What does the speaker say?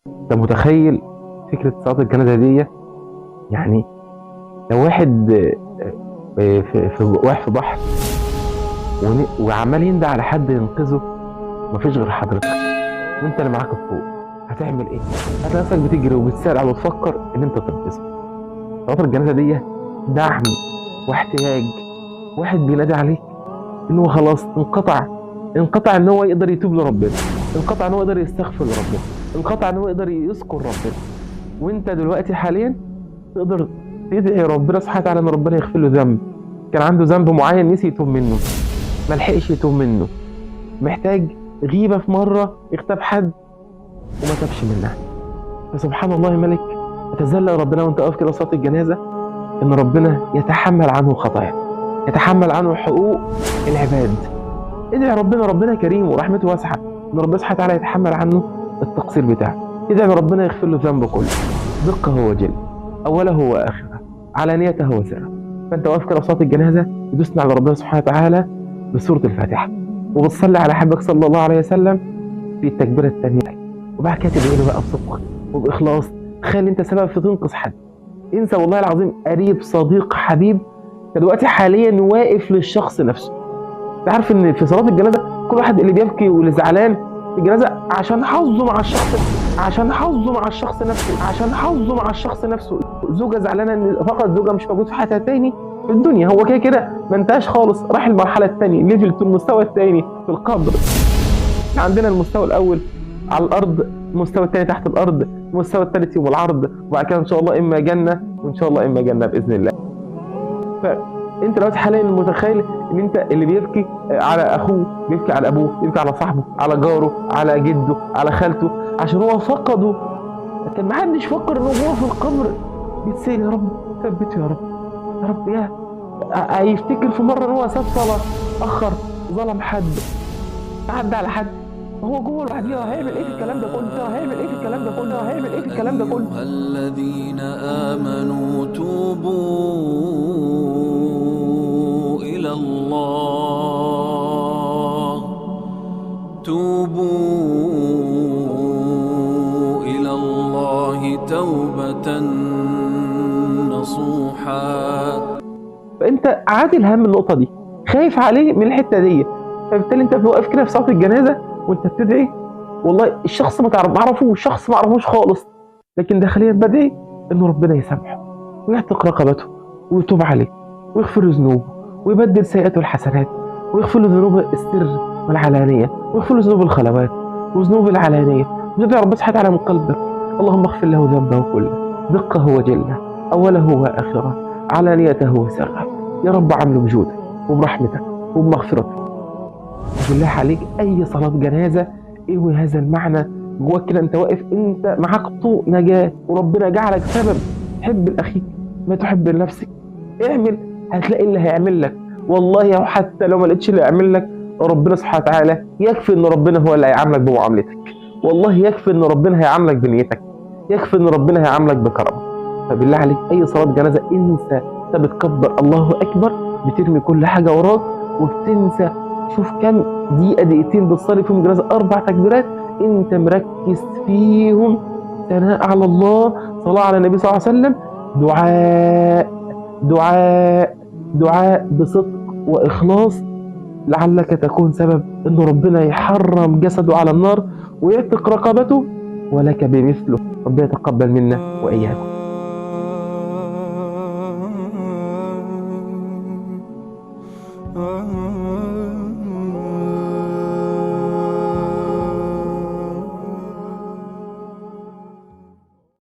انت متخيل فكرة صلاة الجنازة دي؟ يعني لو واحد واقف في بحر وعمال يندى على حد ينقذه، مفيش غير حضرتك وانت اللي معاك الطوق، هتعمل ايه؟ هتلاقي نفسك بتجري وبتسرع وتفكر ان انت تنقذه. صلاة الجنازة دي دعم واحتياج، واحد بينادي عليك ان هو خلاص انقطع ان هو يقدر يتوب لربنا، انقطع ان هو يقدر يستغفر لربنا، انقطع ان هو يقدر يذكر ربنا. وانت دلوقتي حاليا تقدر تدعي ربنا سبحانه وتعالى ان ربنا يغفر له ذنب، كان عنده ذنب معين نسي يتوب منه، ما لحقش يتوب منه، محتاج غيبه في مرة اغتاب حد وما تابش منها. فسبحان الله الملك، تتذلل ربنا وانت واقف كده صلاة الجنازة ان ربنا يتحمل عنه خطايا، يتحمل عنه حقوق العباد. ادعي ربنا، ربنا كريم ورحمته واسعة، ان ربنا سبحانه وتعالى يتحمل عنه التقصير بتاعه. ادعي ان ربنا يغفر له ذنبه كله، دقه وجله، اوله واخره، علانيته وسره. فانت واقف كده في صلاة الجنازة بتثني على ربنا سبحانه وتعالى بسورة الفاتحة، وبتصلي على حبك صلى الله عليه وسلم في التكبيرة الثانية، وبعد كده تدعي له بقى بصدق وباخلاص. تخيل انت سبب في تنقذ حد، انسى والله العظيم قريب صديق حبيب دلوقتي حاليا واقف للشخص نفسه. انت عارف ان في صلاة الجنازة كل واحد اللي بيبكي واللي زعلان في الجنازة عشان حظه مع الشخص، عشان حظه مع الشخص نفسه، عشان حظه مع الشخص نفسه. زوجه زعلانة ان فقط زوجها مش موجود في حياتها تاني في الدنيا، هو كده كده ما انتهاش خالص، راح المرحلة الثانية، level 2، المستوى الثاني في القبر. عندنا المستوى الاول على الارض، المستوى الثاني تحت الارض، المستوى الثالث يوم العرض، وبعد كده ان شاء الله اما جنة وان شاء الله اما جنة باذن الله. فانت دلوقتي حاليا متخيل ان انت اللي بيبكي على اخوه، بيبكي على ابوه، بيبكي على صاحبه، على جاره، على جده، على خالته، عشان هو فقده. لكن ما حدش فكر ان هو في القبر بيتسال يا رب ثبته، يا رب يا رب. يا هيفتكر في مرة ان هو ساب صلاة، اخر، ظلم حد، عدى على حد، هو جوه لوحده هيعمل ايه في الكلام ده كله؟ هيعمل ايه في الكلام ده كله؟ هيعمل ايه في الكلام ده كله؟ أيها الذين آمنوا توبوا إلى الله، توبوا إلى الله توبة نصوحا. فأنت عادل هم النقطة دي، خايف عليه من الحتة دي، فبالتالي أنت واقف كده في صلاة الجنازة وانت بتدعي، والله الشخص ما تعرفوش، الشخص ما اعرفوش خالص، لكن داخليا بدعي انه ربنا يسامحه ويعتق رقبته ويتوب عليه ويغفر له ذنوبه ويبدل سيئاته الحسنات ويغفر له ذنوب السر والعلانية ويغفر له ذنوب الخلوات وذنوب العلانية. وتدعي ربنا سبحانه وتعالى من قلبك، اللهم اغفر له ذنبه كله، دقه وجله، اوله واخره، علانيته وسره، يا رب عامله بجودك وبرحمتك وبمغفرتك. بالله عليك اي صلاة جنازه ايه هذا المعنى جواك كده، انت واقف، انت معاك طوق نجاه وربنا جعلك سبب. حب لاخيك ما تحب لنفسك، اعمل هتلاقي اللي هيعمل لك، والله حتى لو ما لقيتش اللي هيعمل لك ربنا سبحانه وتعالى يكفي ان ربنا هو اللي هيعاملك بمعاملتك، والله يكفي ان ربنا هيعاملك بنيتك، يكفي ان ربنا هيعاملك بكرمه. فبالله عليك اي صلاة جنازه انسى، انت بتكبر الله اكبر، بترمي كل حاجة وراك وبتنسى. شوف كام دقيقة دقيقتين بتصلي فيهم جنازة، 4 تكبيرات انت مركز فيهم، ثناء على الله، صلاة على النبي صلى الله عليه وسلم، دعاء دعاء دعاء بصدق وإخلاص، لعلك تكون سبب ان ربنا يحرم جسده على النار ويعتق رقبته ولك بمثله. ربنا يتقبل منا وإياكم.